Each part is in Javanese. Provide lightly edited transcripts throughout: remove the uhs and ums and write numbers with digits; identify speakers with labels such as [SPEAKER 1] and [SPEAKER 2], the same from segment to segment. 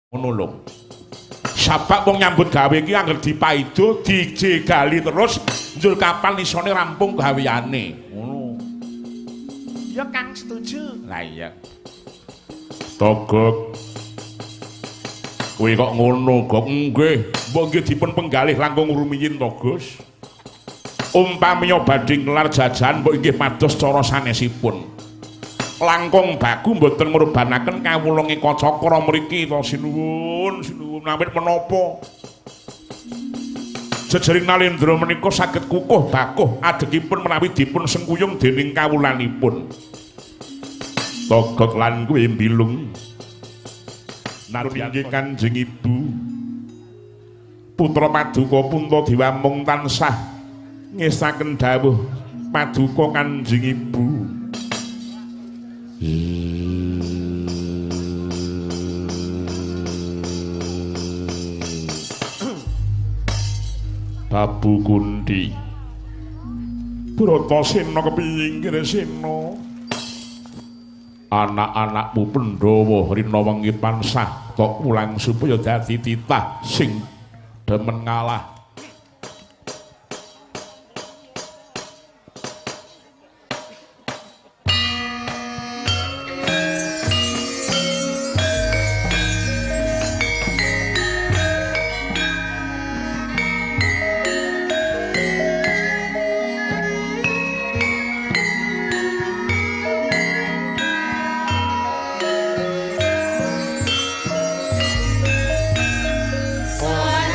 [SPEAKER 1] Ngono lho. Sabab wong nyambut gawe iki angger dipaido dijegali terus njur kapan isone rampung gaweane. Ngono.
[SPEAKER 2] Ya Kang, setuju.
[SPEAKER 1] Lah iya. Togok. Kowe kok ngono, Gok? Nggih. Mbok nggih dipun penggalih langkung rumiyin to, Gus. Umpamiya badhe nglar jajan mbok inggih pados cara sanesipun. Langkung baku mboten ngurbanaken kawula ngeka cakra mriki to, sinuwun, sinuwun awit menapa. Jejering Nalendra menika saged kukuh bakuh adegipun menawi dipun sengkuyung dening kawulanipun. Togok lan kuwi mbilung. Narun inggih Kanjeng Ibu. Putra Paduka Puntadewa mung tansah ngesaken dawuh Paduka Kanjeng Ibu. Babu Kunti Bratasena kepinggir sena. Anak-anakmu Pandhawa rina wengi tansah tok ulang supaya dadi titah sing demen ngalah.
[SPEAKER 3] Son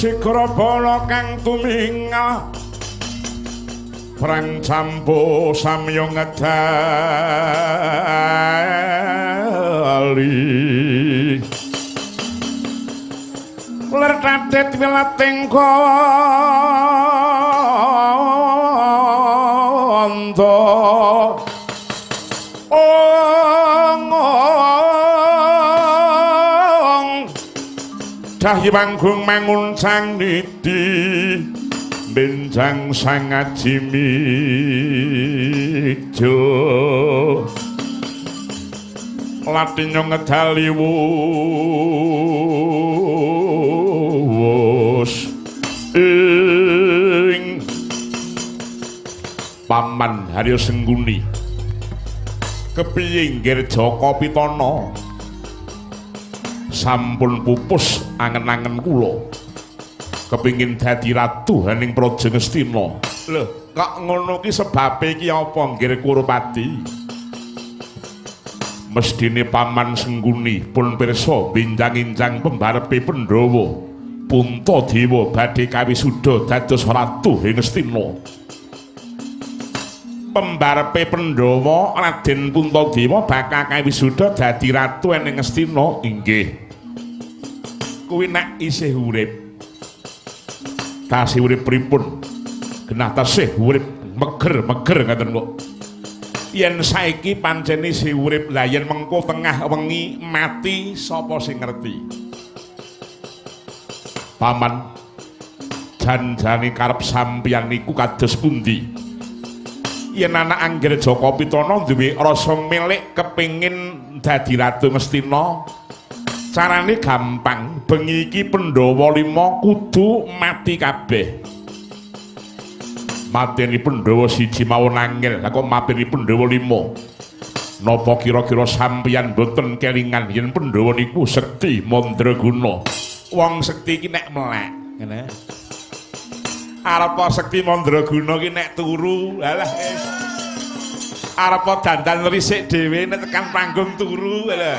[SPEAKER 1] Sigra bala kang tumingal perang campo samya ngedali ler tatit wilating kandha ong dahyi panggung manguncang niti benjang sang aji mijo latinyo ngedali wus ing Paman Haryo Sengguni kepiye nggir Jaka Pitana sampun pupus angen-angen kula kepingin dadi ratu haning Praja Ngastina. Lho, kok ngono ki sebabe ki apa nggir Kurupati? Mesthine Paman Sengguni pun pirsa binjang-injang pembarepe Pandhawa Puntadewa badhe kawisuda dados ratu ing Ngastina. Pembarepe Pandhawa Raden Puntadewa bakal kawisuda dadi ratu ing Ngastina. Inggih. Kuwi nek isih urip. Tasih urip pripun? Genah tasih urip meger-meger ngaten kok. Yen saiki pancen isih urip, lah yen mengko tengah wengi mati sapa sing ngerti? Paman, janjane karep sampeyan niku kados pundi? Yen anak Anggir Jaka Pitana duwe rasa milik kepengin dadi ratu Ngastina, carane gampang, bengi iki Pandhawa 5 kudu mati kabeh. Mateni Pandhawa siji mawon angel, lah kok mateni Pandhawa 5? Napa kira-kira sampeyan boten kelingan yen Pandhawa niku sekti mandraguna? Wong sekti iki nek melek, ngene. Arep sekti mandraguna iki nek turu, halah wis. Arep dandan risik dhewe nek tekan panggung turu, halah.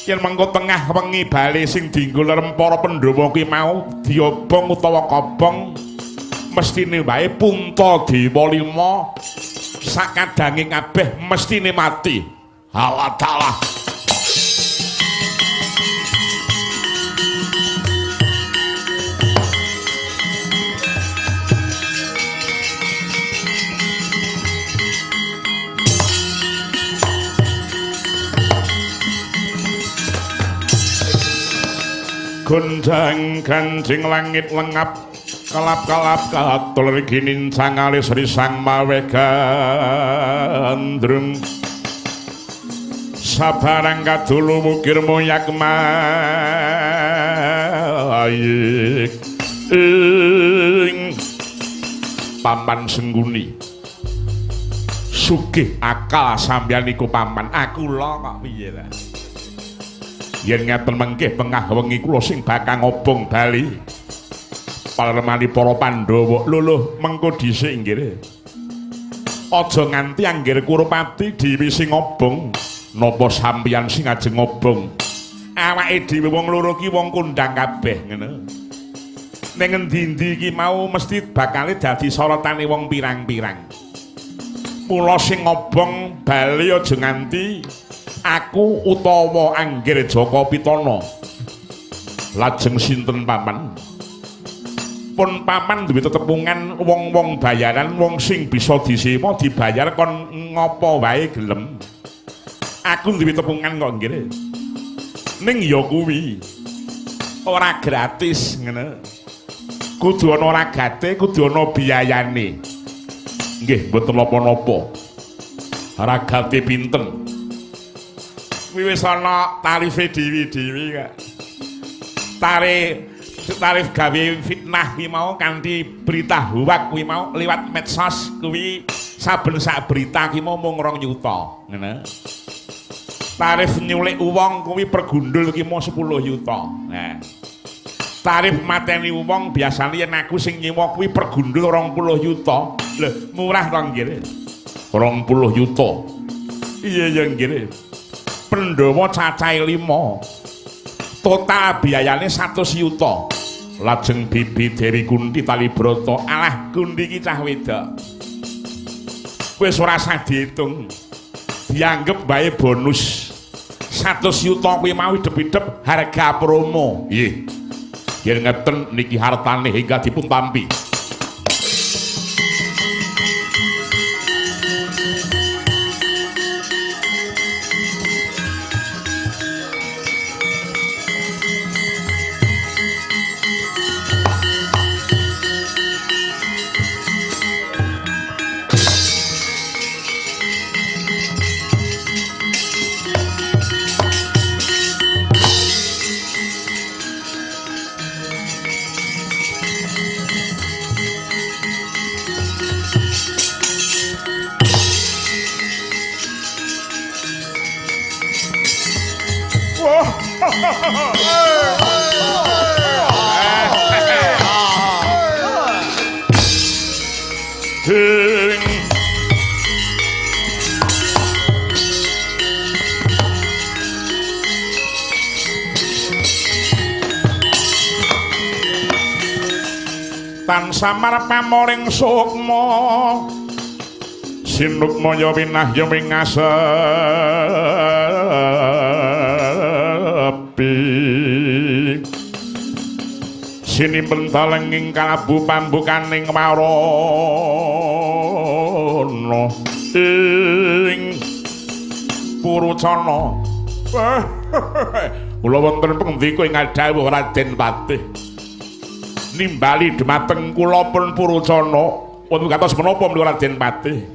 [SPEAKER 1] Yen mengko tengah wengi bali sing dienggo lerem para Pandhawa kuwi mau diobong utawa kobong, mesthine wae Puntadewa 5 sakadange kabeh mesthine mati. Halah dalah. Gonjang ganjing langit lengap kelap-kelap katul ginincang alis risang mawe gandrung sabarang kadulu mukir moyak maik ing Paman Sengguni sugih akal sampeyan niku paman. Aku lho kok piye lah. Yen ngaten mengkih tengah wengi kula sing bakal ngobong bali palermani para Pandhawa. Lho lho mengko dhisik nggih. Aja nganti anggir Kurupati dhewe sing ngobong. Napa sampeyan sing ajeng ngobong? Awake dhewe wong loro ki wong kondhang kabeh ngono. Ning endi-endi iki mau mesti bakale dadi sorotane wong pirang-pirang. Mula sing ngobong bali aja nganti aku utawa Anggir Jaka Pitana. Lajeng sinten paman? Pun paman duwe tetepungan wong-wong bayaran, wong sing bisa disewa dibayar kon ngopo wae gelem. Aku duwe tepungan kok nggih. Ning ya kuwi ora gratis ngono. Kudu ana ragate, kudu ana biayane. Nggih, mboten napa-napa. Ragate pinten? Kuwi wis ana tarife dhewe-dhewe kok. Tarif gawe fitnah kuwi mau kanthi berita hoak kuwi mau liwat medsos kuwi saben sak berita ki mau mung 2 yuta ngene. Tarif nyulik wong kuwi pergundul ki mau 10 yuta. Nah. Tarif mateni wong biasane yen aku sing nyewa kuwi pergundul 20 yuta. Lho, murah to nggih. 20 yuta. Iya ya nggih. Pandhawa cacahe 5. Total biayane 100 yuta. Lajeng Bibi Dewi Kunti Talibrata, alah Kunti iki cah wedok. Wis ora usah diitung. Dianggep bae bonus. 100 yuta kuwi mau idep-idep harga promo. Nggih. Yen ngeten niki hartane hingga dipun tampi. Tan samar pamoring sukma sinukmaya winahya wingasepi sinimpen talenging kalabu pambukaning warana ing Purucana. Kula wonten pengendika ing dawuh Raden Patih nimbali dhumateng kula pun Purucana. Wonten kados menapa menika Raden Patih?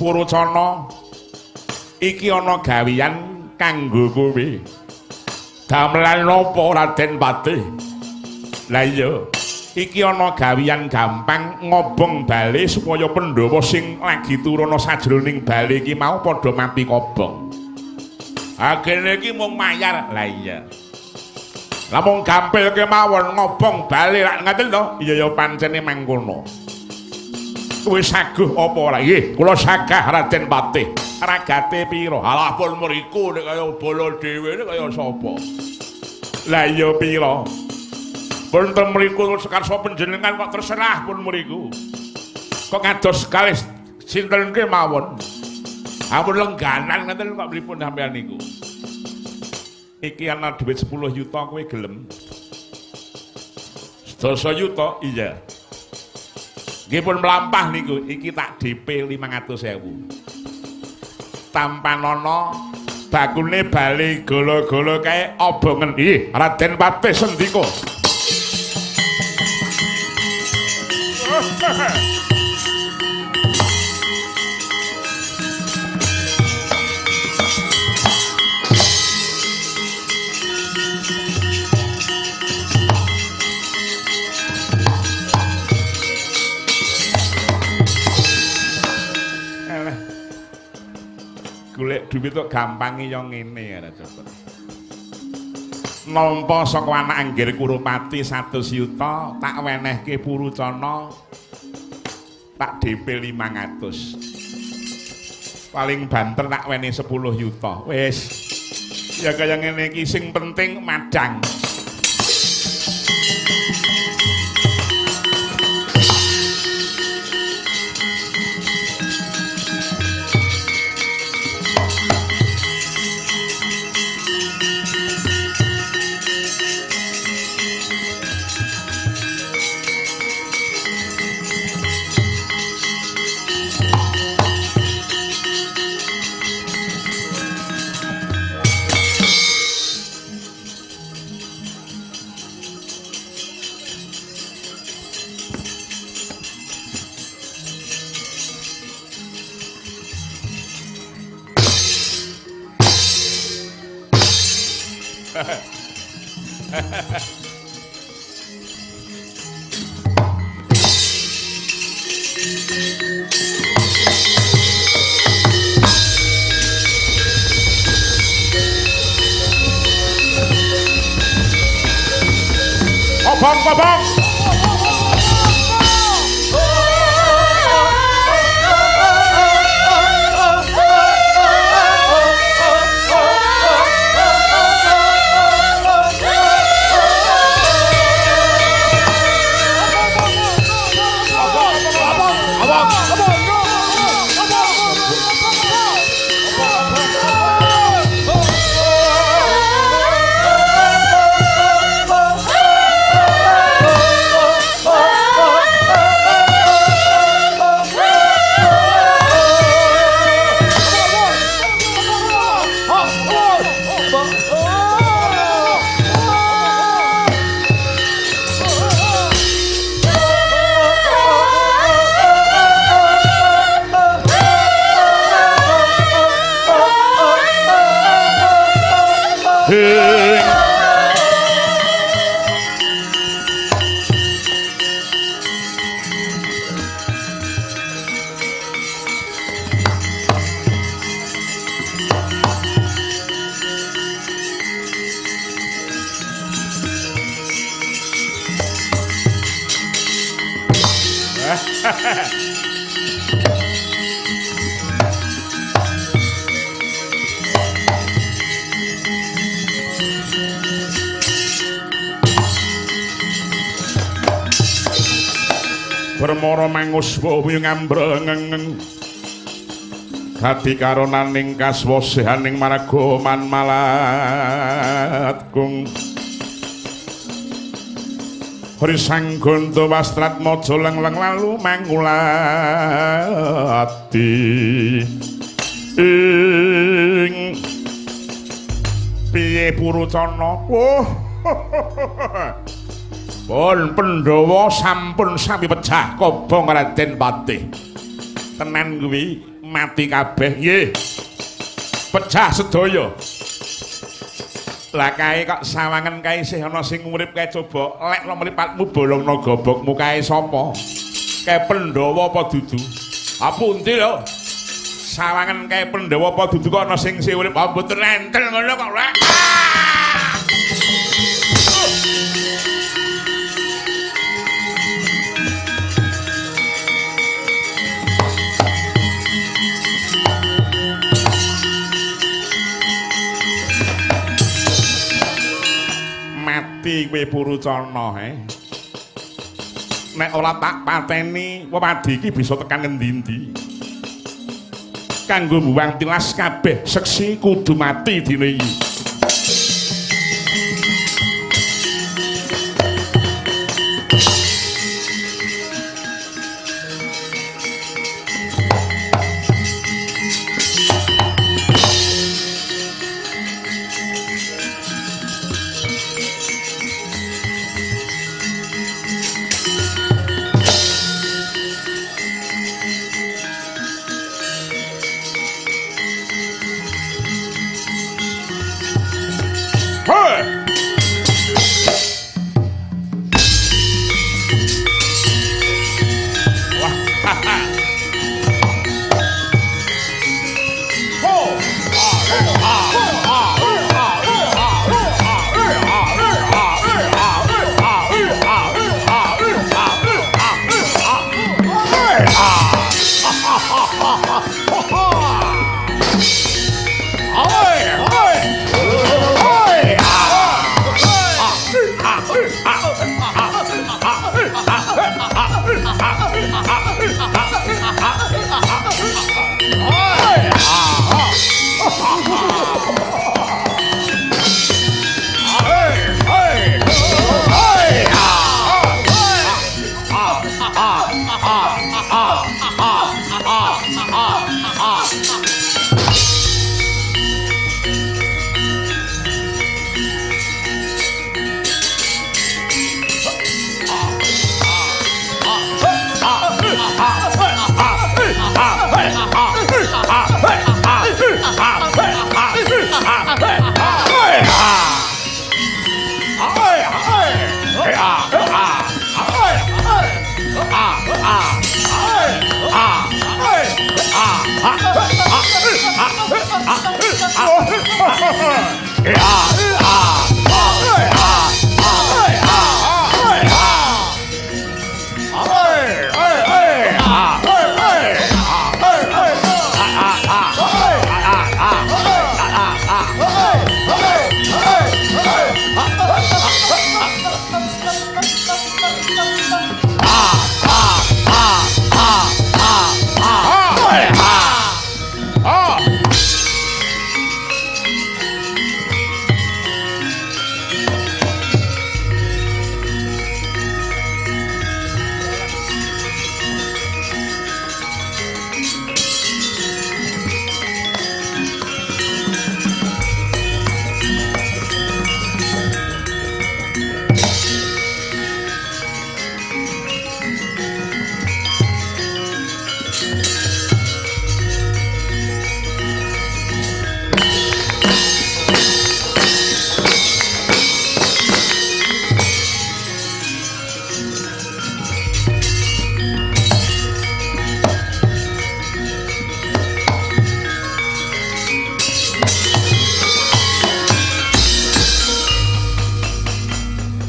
[SPEAKER 1] Purucana iki ana gaweyan kanggo kowe. Damelan napa Raden Patih? Lah iya, iki ana gaweyan gampang ngobong bale supaya Pandhawa sing lagi turuna sajroning bale iki mau padha mati kobong. Agene iki mung mayar. Lah iya. Lah mung gampil kemawon ngobong bale lak ngaten to? Iya ya pancene mangkono. Kowe saguh apa ora? Nggih, kula sagah Raden Patih. Ragate pira? Alah pun mriku nek kaya bala dhewe nek kaya sapa? Lah iya pira? Pun ten mriku sekarsa panjenengan kok terserah pun mriku. Kok kados kalih sinten kemawon. Ampun lengganan ngaten kok pripun sampean niku? Iki ana dhuwit 10 yuta kowe gelem? 10 yuta? Iya. Nggih pun mlampah niku, iki tak DP 500.000. Tampanana bakune bali golo-golo kae obongen. Nggih, Raden Patih sendika. Golek duit kok gampange ya ngene ya coba. Nampa saka anak Anggir Kurupati 100 yuta tak wenehke Purucana tak DP 500. Paling banter tak wenehi 10 yuta. Wis. Ya kaya ngene iki sing penting madang. Obong-obong. Permara manguswa ngambrengeng gati karonaning kaswasehaning maraga man malatgung Risang Ganda Wastratmaja lengleng lalu mangulati ing piye Purucana. Oh. Pun Pandhawa sampun sami pecah kobong Raden Patih. Tenan kuwi mati kabeh nggih. Pecah sedaya. Lah kae kok sawangen kae isih ana sing urip kae coba lekno mripatmu bolongno gobokmu kae sapa? Kae Pandhawa apa dudu? Ah pundi lho? Sawangen kae Pandhawa apa dudu kok ana sing isih urip? Ah mboten enten ngono kok. Mati kowe Purucana he. Nek ora tak pateni, wewadi iki bisa tekan ngendi-endi. Kanggo mbuwang tilas kabeh seksi kudu mati dina iki.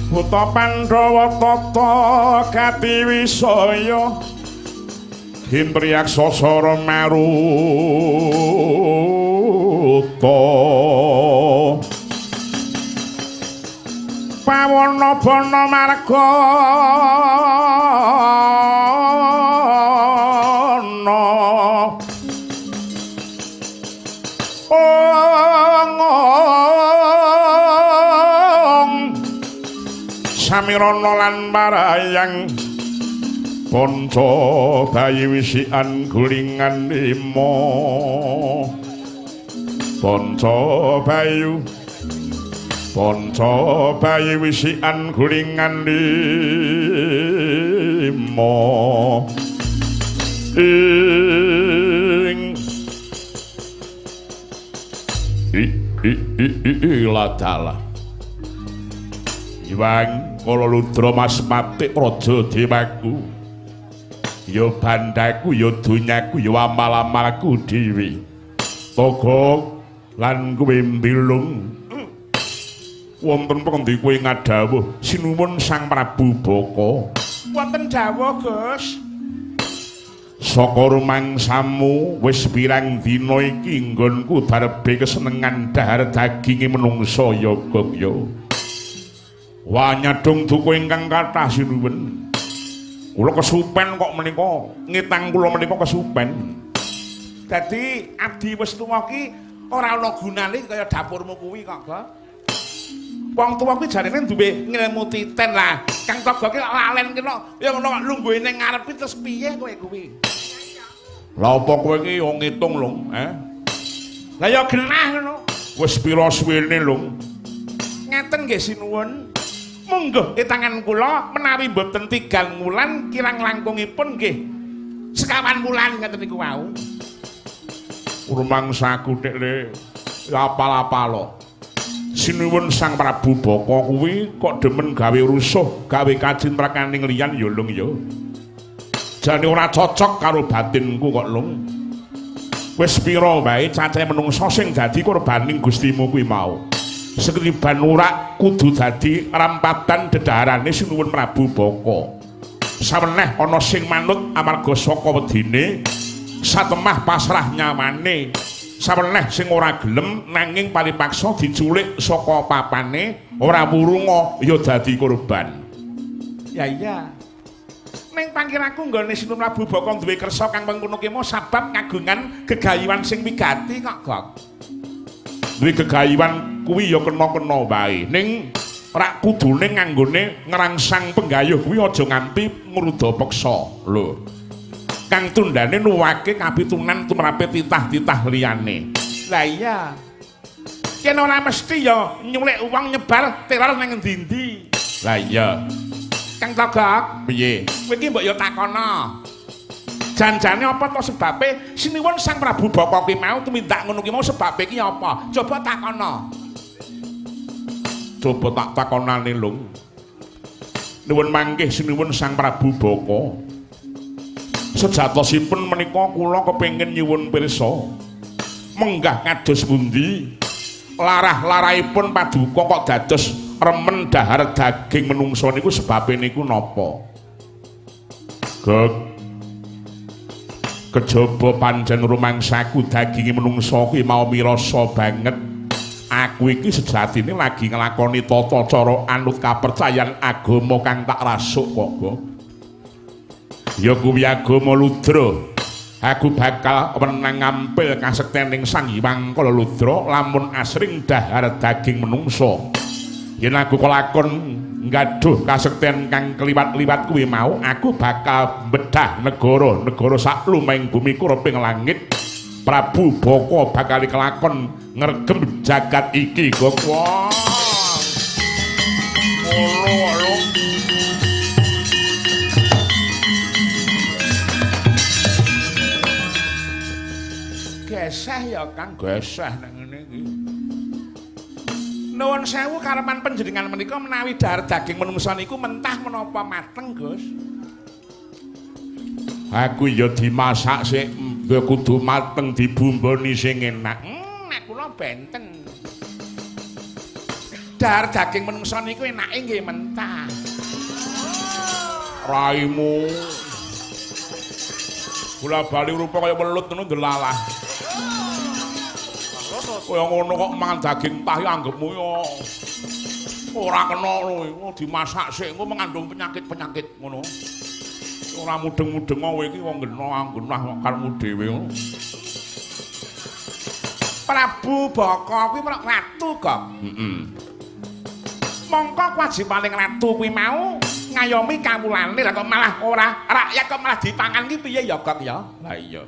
[SPEAKER 1] Buta Pandhawa tata gati wisaya Himpriyak sasara maruta pawana bana margana ong samirana lan marayang panca bayi wisikan gulingan lima panca bayi wisikan gulingan lima ing i ladala Iwang Kala Ludra Mas Matik Raja Dewaku ya bandaku ya donyaku ya amal-amalku dhewe Togok lan kowe mbilung wonten pundi kowe ngadhawuh sinuwun Sang Prabu Baka
[SPEAKER 2] wonten dawuh Gus
[SPEAKER 1] saka rumangsamu wis pirang dina iki nggonku darbe kesenengan dahar daginge menungsa ya Gok ya wah nyadong duka ingkang kathah sinuwun kula kesupen kok menika ngitang kula menika kesupen
[SPEAKER 2] dadi abdi wis tuwa ki ora ana gunane kaya dapurmu kuwi kok Gok wong tuwa kuwi jarene duwe ngelmu titen lah Kang Togok ki lalen kena ya ngono lungguhe ning ngarep ki terus piye kowe kuwi
[SPEAKER 1] lha apa kowe iki yo ngitung lho
[SPEAKER 2] lah ya genah ngono
[SPEAKER 1] wis pira suwene lho
[SPEAKER 2] ngeten nggih sinuwun monggo tangan kula menawi mboten 3 wulan kirang langkungipun nggih sekawan wulan ngeten niku wau
[SPEAKER 1] rumangsaku tek le apal-apalo sinuwun Sang Prabu Baka kuwi kok demen gawe rusuh gawe kacintrakaning liyan ya lung ya jane ora cocok karo batinku kok lung wis pira wae cacahe menungsa sing dadi korbaning Gustimu kuwi mau seketiban urak kudu dadi rampatan dedaharane sinuwun Prabu Baka saweneh ana sing manut amarga saka wedine satemah pasrah nyawane saweneh sing ora gelem nanging paripaksa diculik saka papane ora wurunga ya dadi korban
[SPEAKER 2] ya iya ning pangkiraku nggone Sinuwun Prabu Baka duwe kersa kang mengkono kemo sabab kagungan gegayuhan sing wigati kok Gok
[SPEAKER 1] duwe gegayuhan kuwi ya kena-kena wae ning rak kudune nganggone ngrangsang penggayuh kuwi aja nganti ngruda peksa lho kang tundane nuwake kapitunan tumrape titah-titah liyane
[SPEAKER 2] lah iya yen ora mesti ya nyulik wong nyebar teror nang endi-endi
[SPEAKER 1] lah iya
[SPEAKER 2] Kang Togok
[SPEAKER 1] piye
[SPEAKER 2] kowe iki mbok ya takono janjane apa to sebabe sinuwun Sang Prabu Baka ki mau tumindak ngono ki mau sebabe ki apa coba takono
[SPEAKER 1] coba tak takonane lung nuwun mangkih sinuwun Sang Prabu Baka sejatosipun menika kula kepengin nyuwun pirsa menggah kados pundi larah-larahipun paduka kok dados remen dahar daging menungsa niku sebabe niku napa Gok kejaba pancen rumangsaku daginge menungsa kuwi mau mirasa banget aku iki sejatine lagi nglakoni tata cara anut kapercayan agama kang tak rasuk kok Gok ya kuwi agama Ludra aku bakal wenang ngampil kasektening Sang Hyang Kala Ludra lamun asring dahar daging menungsa yen aku kelakon nggaduh kasekten kang kliwat-liwat kuwi mau aku bakal bedah negara-negara sak lumahing bumi kureping langit Prabu Baka bakal kelakon ngregem jagat iki Gok wah ngono
[SPEAKER 2] geseh ya Kang
[SPEAKER 1] geseh nang ngene iki
[SPEAKER 2] nuwun sewu karepan panjenengan menika menawi dahar daging menungsa niku mentah menapa mateng Gus
[SPEAKER 1] aku ya dimasak sik ya kudu mateng dibumboni sing enak
[SPEAKER 2] nek kula benten dahar daging menungsa niku enake nggih mentah
[SPEAKER 1] raimu Bola-bali rupa kaya welut ngono ndelalah. Kaya ngono kok mangan daging tah anggepmu ya ora kena ngono, dimasak sik engko mengandung penyakit-penyakit ngono. Ora mudeng-mudeng kowe iki wong genah genah karepmu dhewe ngono.
[SPEAKER 2] Prabu Baka kuwi merok ratu kok.
[SPEAKER 1] Heeh.
[SPEAKER 2] Mongko kewajibane ratu kuwi mau ngayomi kawulane, lah kok malah ora rakyat kok malah dipangan ki piye ya Gok ya?
[SPEAKER 1] Lah iya.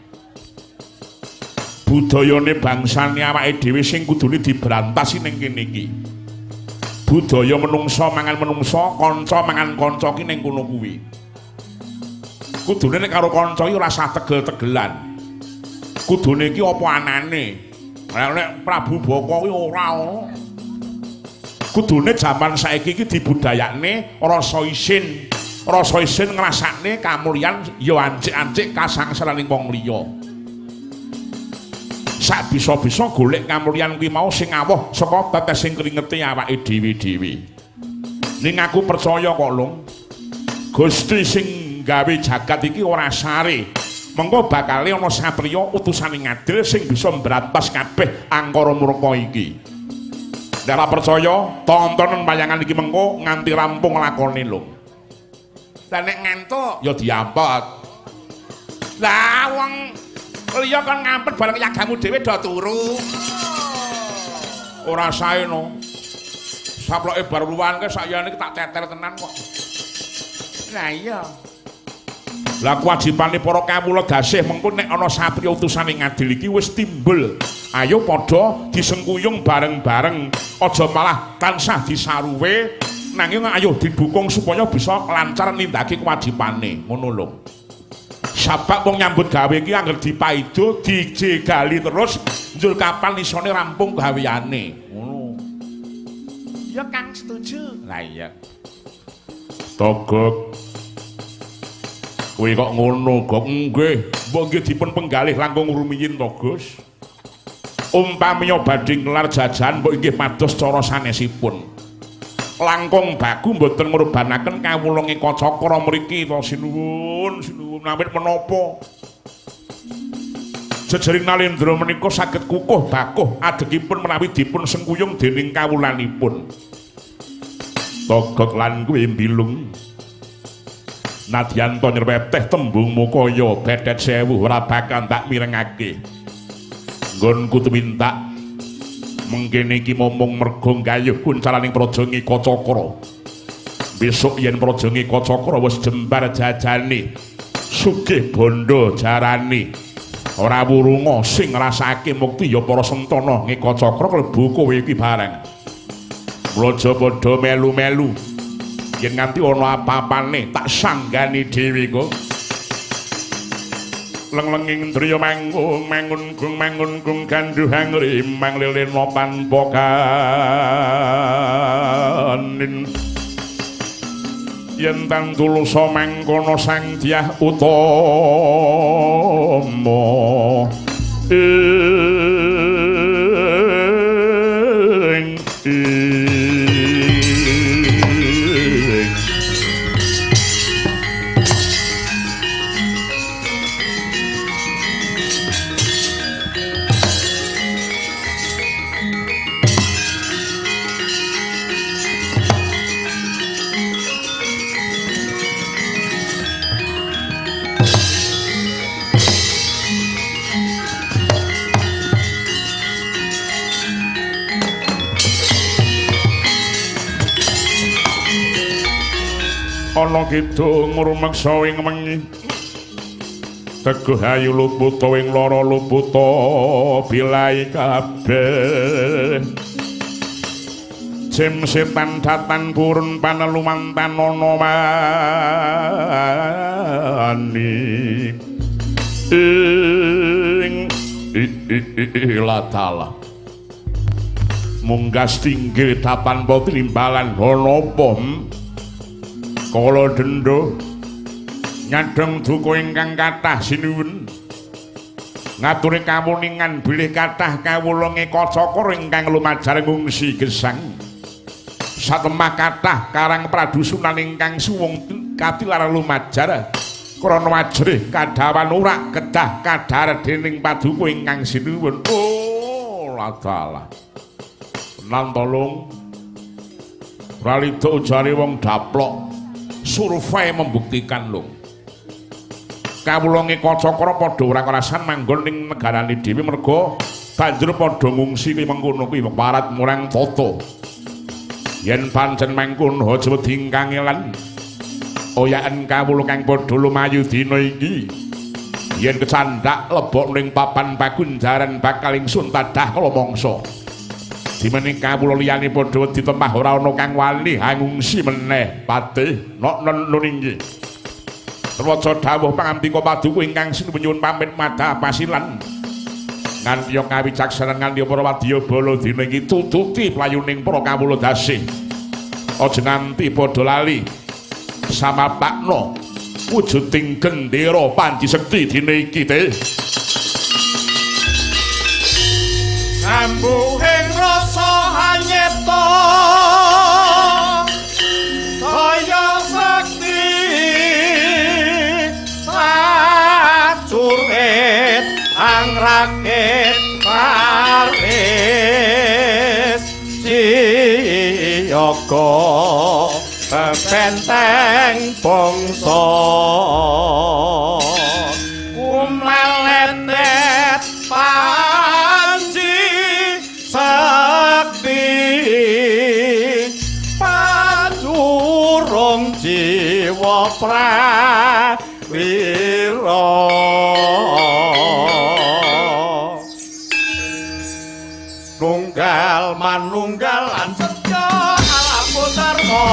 [SPEAKER 1] Budayane bangsane awake dhewe sing kudune diberantas ning kene iki. Budaya menungsa mangan menungsa, kanca mangan kanca ki ning kono kuwi. Kudune nek karo kanca iki ora usah tegel-tegelan. Kudune iki apa anane? Nek Prabu Baka kuwi ora ono. Kudune jaman saiki iki dibudayakne rasa isin. Rasa isin ngrasakne kamulyan ya ancik-ancik kasangsaraning wong liya. Sak bisa-bisa golek kamulyan kuwi mau sing awoh saka tetesing kringete awake dhewe-dhewe. Ning aku percaya kok, Lung. Gusti sing gawe jagat iki ora sare. Mengko bakale ana satriya utusane ngadil sing bisa mbrantas kabeh angkara murka iki. Nek ora percaya, tontonen wayangan iki mengko nganti rampung lakone, Lung.
[SPEAKER 2] Lah nek ngantuk
[SPEAKER 1] ya diampet.
[SPEAKER 2] Lah wong liya kon ngampet bareng yagamu dhewe do turu.
[SPEAKER 1] Ora sae no. Saploke bar luwan ke sakyane iki tak teter tenan kok.
[SPEAKER 2] Lah iya.
[SPEAKER 1] Lah kewajibane para kawula gasih mengko nek ana satriya utusane ngadil iki wis timbul. Ayo padha disengkuyung bareng-bareng. Aja malah tansah disaruwe, nanging ayo didukung supaya bisa lancar nindakake kewajibane. Ngono lho. Sabab wong nyambut gawe iki angger dipaido, dijegali terus, njur kapan isone rampung gaweane. Ngono.
[SPEAKER 2] Ya Kang setuju.
[SPEAKER 1] Lah iya. Togok. Kowe kok ngono, Gok? Nggih. Mbok nggih dipun penggalih langkung rumiyin to, Gus. Umpamiya badhe nglar jajahan mbok inggih pados cara sanesipun. Langkung bagu mboten ngurbanaken kawula ngeka cakra mriki to, sinuwun, sinuwun awit menapa. Jejering Nalendra menika saged kukuh bakuh adegipun menawi dipun sengkuyung dening kawulanipun. Togok lan kuwi mbilung. Nadyan to nyerweteh tembungmu kaya bedet sewu ora bakal tak mirengake. Nggonku tumintak mengkene iki momong merga gayuh kuncalaning praja Ngeka Cakra. Besok yen praja Ngeka Cakra wis jembar jajane, sugih bondo jarane, ora wurunga sing ngrasake mukti ya para sentana Ngeka Cakra klebu kowe iki bareng. Mlaja padha melu-melu. Yen nganti ana apa-apane tak sanggani dhewe kok. Leng-lenging driya manggung mangun gung mangun gung gandhuhang rimang lelena tanpa kanin. Yen tan tulusa mangkono sang dyah utama ing ana kidung rumeksa ing wengi teguh ayu luputa ing lara luputa bilai kabeh jim setan datan purun panelumantan ana wani ing ilatala munggas tinggil datan tanpa timbalan ana apa kala dendha nyadheng duka ingkang kathah sinuwun ngaturi kawuningan bilih kathah kawula ngeka cakra ingkang lumajar ngungsi gesang satemah kathah karang pradusunan ingkang suwung katilar lumajar Krana ajrih kadhawan urak kedah kadhar dening paduka ingkang sinuwun. Oh, ladalah. Tenan to, Lung. Pralida ujare wong daplok. Survei membuktikan, Lung. Kawula Ekacakra padha ora kerasan manggon ning negarane dhewe merga banjur padha ngungsi kuwi mengkono kuwi parat murang tata. Yen pancen mangkono aja wedi kangelan. Oyaken kawula kang padha lumayu dina iki. Yen kecandhak lebok ning papan pakunjaran bakal ingsun tadah kala mangsa. Dimene kawula liyane padha wedi temah ora ana kang wani ngungsi meneh. Patih nok nun inggih. Waca dawuh pangandika paduka ingkang sinuwun pamit madha pasilan. Nganti kawicaksanan nganti para wadya bala dina iki tututi playuning para kawula dasih. Aja nganti padha lali samapakna wujuding gendera panci sekti dina iki teh.
[SPEAKER 3] Ambuhing rasa hanyepta kaya sekti prajurit angrakit paris siyaga benteng bangsa kumaletet panci sakti pajurung jiwa prawira nunggal manunggal lan setya alam dharma.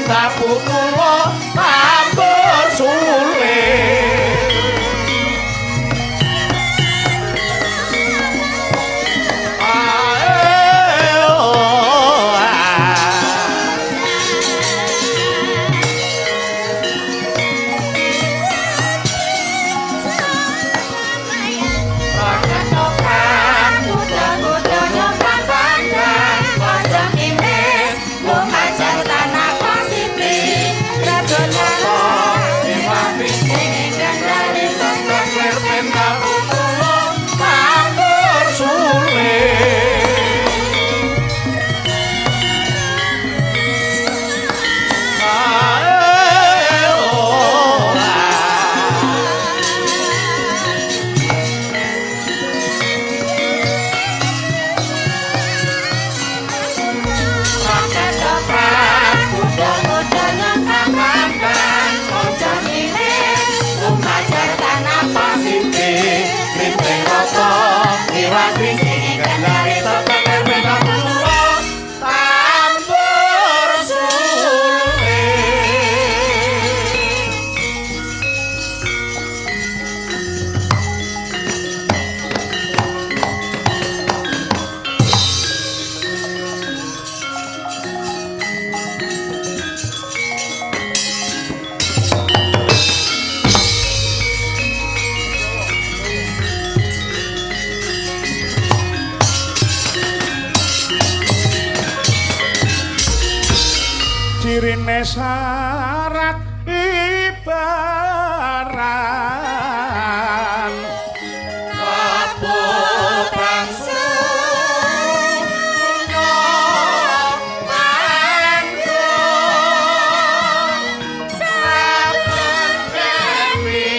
[SPEAKER 3] Pendapu kula tambur sulit.
[SPEAKER 2] Cirine syarat ibaran
[SPEAKER 4] kaputang sunya manggon saben dewi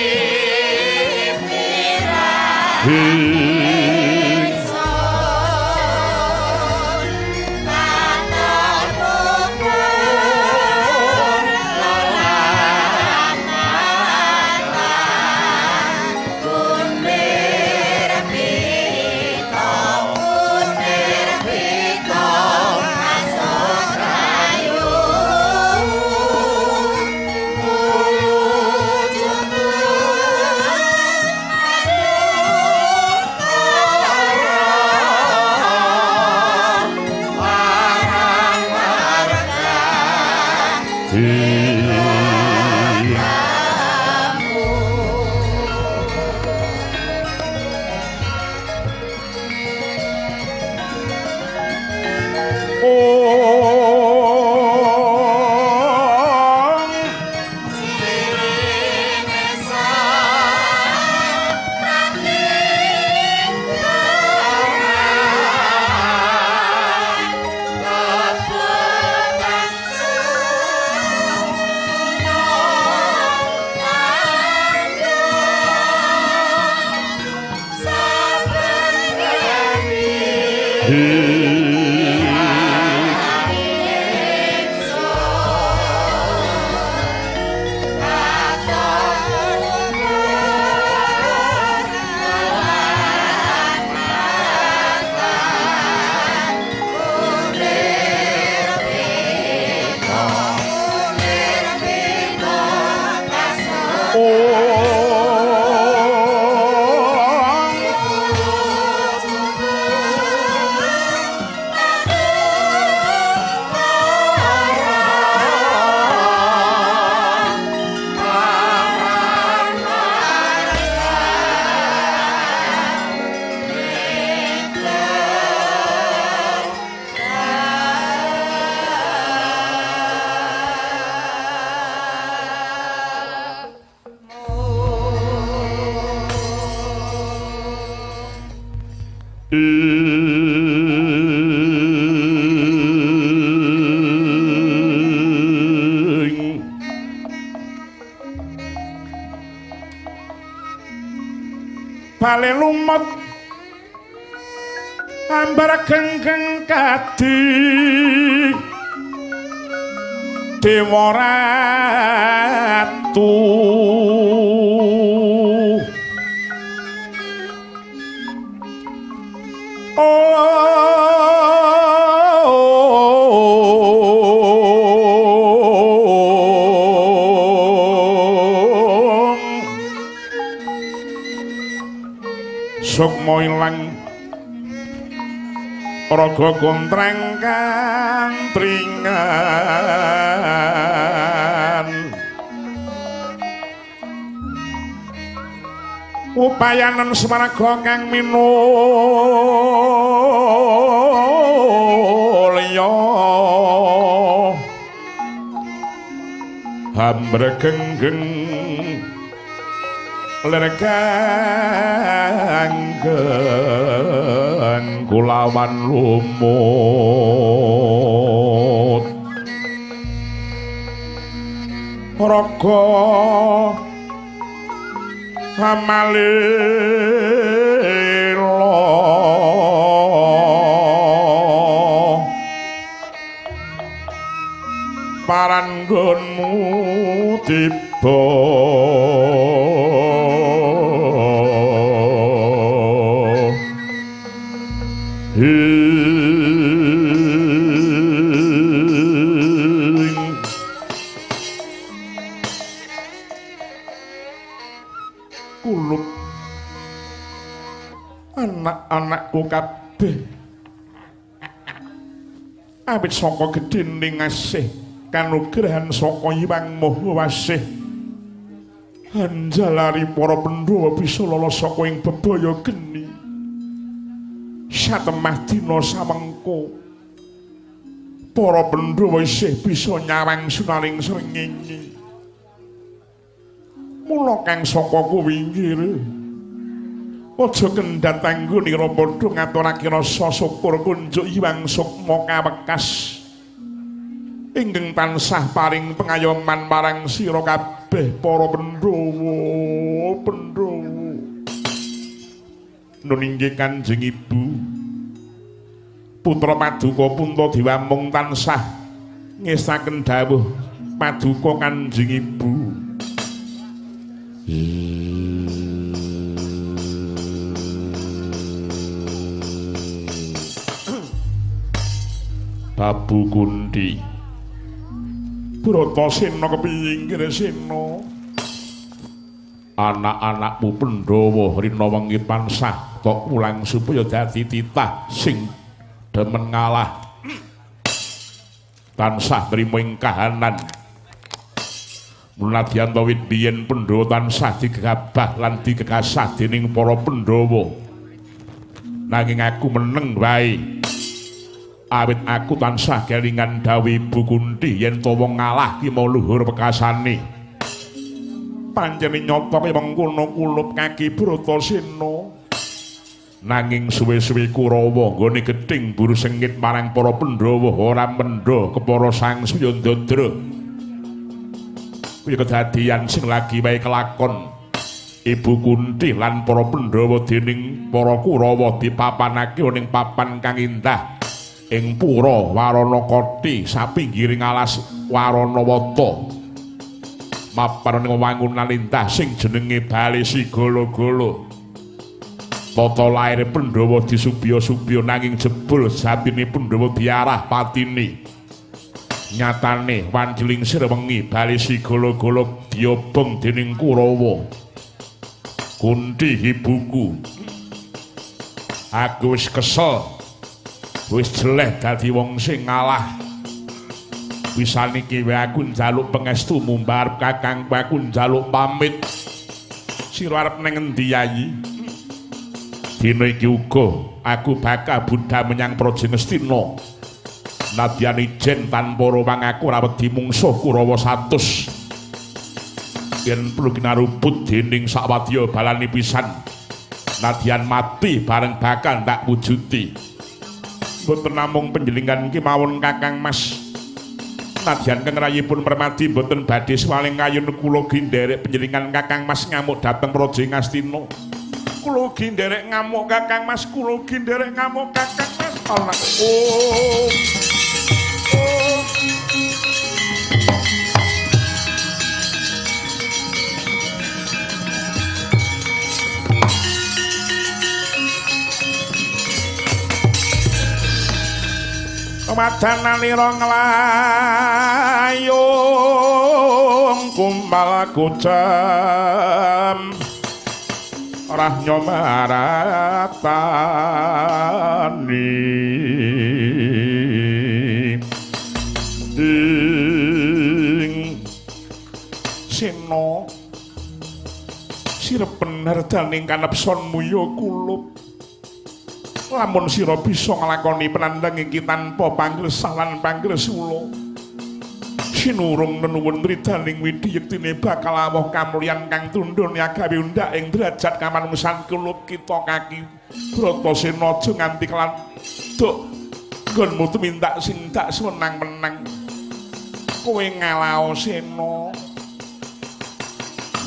[SPEAKER 2] Bale lumut ambar genggeng kadi Dewa Ratu. Oh.
[SPEAKER 1] sukma ilang raga kontrang kantringan upayanen swarga kang minulya hamregenggeng lir kanggeng kulawan lumut raga amalila paranggonmu tiba kulup anak-anakku kabeh awit saka gedhening asih kanugrahan saka Hyang Maha Wasih anjalari para Pandhawa bisa lolos saka ing bebaya geni satemah dina samengko para Pandhawa isih bisa nyawang sunaring srengenge. Mula kang saka kuwi inggir aja kendhat anggonira padha ngaturake rasa syukur kunjuk Hyang Sukma kawekas ingkang tansah paring pengayoman marang sira kabeh para Pandhawa. Pandhawa nun inggih Kanjeng Ibu, putra Paduka Puntadewa mung tansah ngesaken dawuh Paduka Kanjeng Ibu. Babu Kunti Bratasena kepiye inggih sena? Anak-anakmu Pandhawa rina wengi tansah tok wulang supaya dadi titah sing demen ngalah, tansah nrimo ing kahanan. Munadyan ta wit biyen Pandhawa tansah digegabah lan digegasah dening para Pandhawa, nanging aku meneng wae awit aku tansah kelingan dawuh Ibu Kunti yen ta wong ngalah ki mau luhur pekasane. Pancene nyata kaya mengkono kulup kaki Bratasena. Nanging suwe-suwe Kurawa nggone gething buru sengit marang para Pandhawa ora mendha kepara Sang Suyandadra. Kuwi kedadian sing lagi wae kelakon. Ibu Kunti lan para Pandhawa dening para Kurawa dipapanake ning papan kang indah ing pura Waranakati sapinggiring alas Waranawata. Mapan ning wangunan indah sing jenenge Bale Sigala-gala. Tata lair Pandhawa disubya-subya nanging jebul jatine Pandhawa diarah patine. Nyatane wanci lingsir wengi Bale Sigala-gala diobong dening Kurawa. Kunti ibuku, aku wis kesel, wis jeleh dadi wong sing ngalah. Pisan iki wae aku njaluk pangestumu mbarep kakangku, aku njaluk pamit. Sira arep nang endi Yayi? Dina iki uga aku bakal budhal menyang Praja Ngastina. Nadyan ijen tanpa rawang aku ora wedi mungsuh Kurawa 100. Yen perlu kinarubut dening sakwadya balani pisan. Nadyan mati bareng bakal tak wujuti. Mboten namung panjenengan kemawon Kakang Mas. Nadyan kang rayipun Permadi mboten badhe swaling kayun kula ugi nderek panjenengan Kakang Mas ngamuk dhateng Praja Ngastina. Kula ugi nderek ngamuk Kakang Mas, kula ugi nderek ngamuk Kakang Mas. Allah. Oh. Oh. Madanalira nglayung kumpal kucam Rahnyo maratani ing Sena sirepen hardaning kanepsonmu ya kulup. Lamun sira bisa nglakoni penandang iki tanpa panggresah lan panggresula, sinurung nenuwun ridaning widhi yektine bakal awoh kamulyan kang tundhun agawe undhak ing derajat kamanungsan kulup kita kaki Bratasena aja nganti keladuk nggonmu tumindak sing dak sewenang-wenang. Kowe ngalao Sena.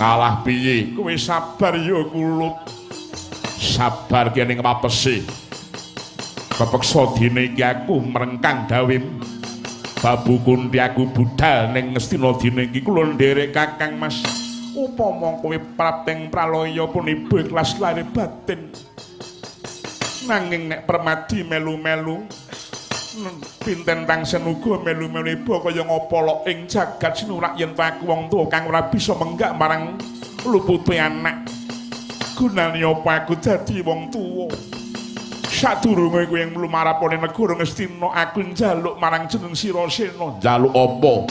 [SPEAKER 1] Ngalah piye? Kowe sabar ya kulup. Sabar ki ning wapesi. Kepeksa dene iki aku mrengkang dawim Babu Kunti aku budal ning Ngastina dene iki kula nderek Kakang Mas. Upama kowe prapteng pralaya pun ibu ikhlas lahir batin. Nanging nek Permadi melu-melu pinten tangsen uga melu-melu iba kaya ngapa lok ing jagat sinurak yen aku wong tuwa kang ora bisa menggak marang lupute anak. Gunane apa aku dadi wong tuwa? Sadurunge kowe mlumarapane negara Ngastina aku njaluk marang jeneng sira Sena. Njaluk apa?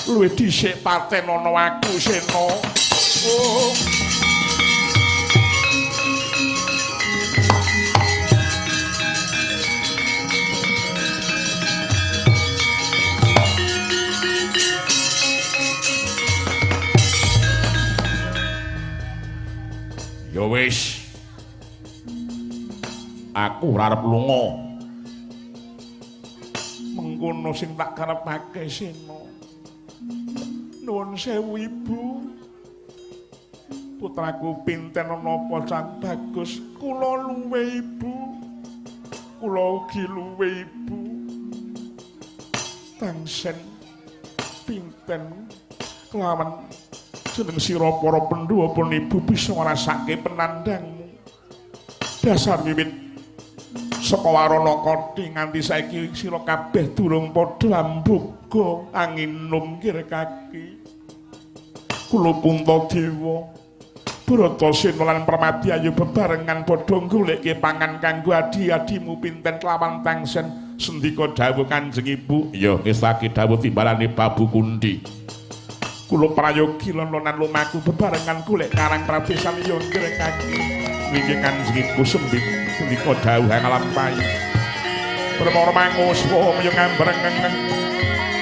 [SPEAKER 1] Luwih dhisik patenono aku Sena. Oh. Ya wis. Aku ora arep lunga. Mengkono sing tak karepake Sena. Nuwun sewu Ibu. Putraku pinten napa sang bagus? Kula luwe Ibu. Kula ugi luwe Ibu. Tangsen pinten kelawan jeneng sira para Pandhawa pun Ibu bisa ngrasake penandangmu. Dasar wiwit saka warana koti nganti saiki sira kabeh durung padha ambuga anginum kir kaki. Kula Puntadewa, Bratasena lan Permadi ayo bebarengan padha goleke pangan kanggo adi-adimu pinten kelawan tangsen. Sendika dawuh Kanjeng Ibu. Ya ngestake dawuh timbalane Babu Kunti. Kula prayogi lan lumaku bebarengan golek karang prabesan ya nggih kaki. Nggih Kanjeng Ibu sembik sendika dawuh nglampahi. Permara manguswa ya ngambrengeng.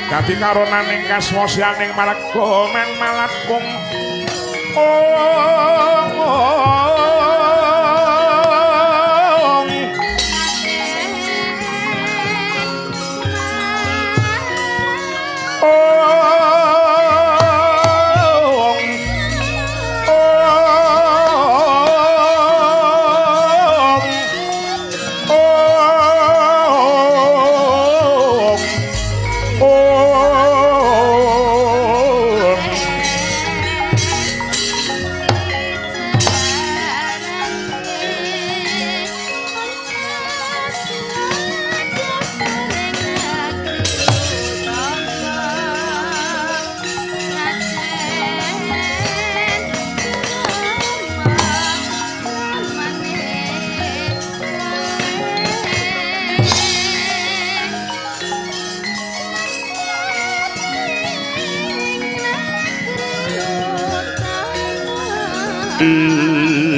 [SPEAKER 1] Dadi karonaning kaswasyaning marga men malakung. Oh. Ing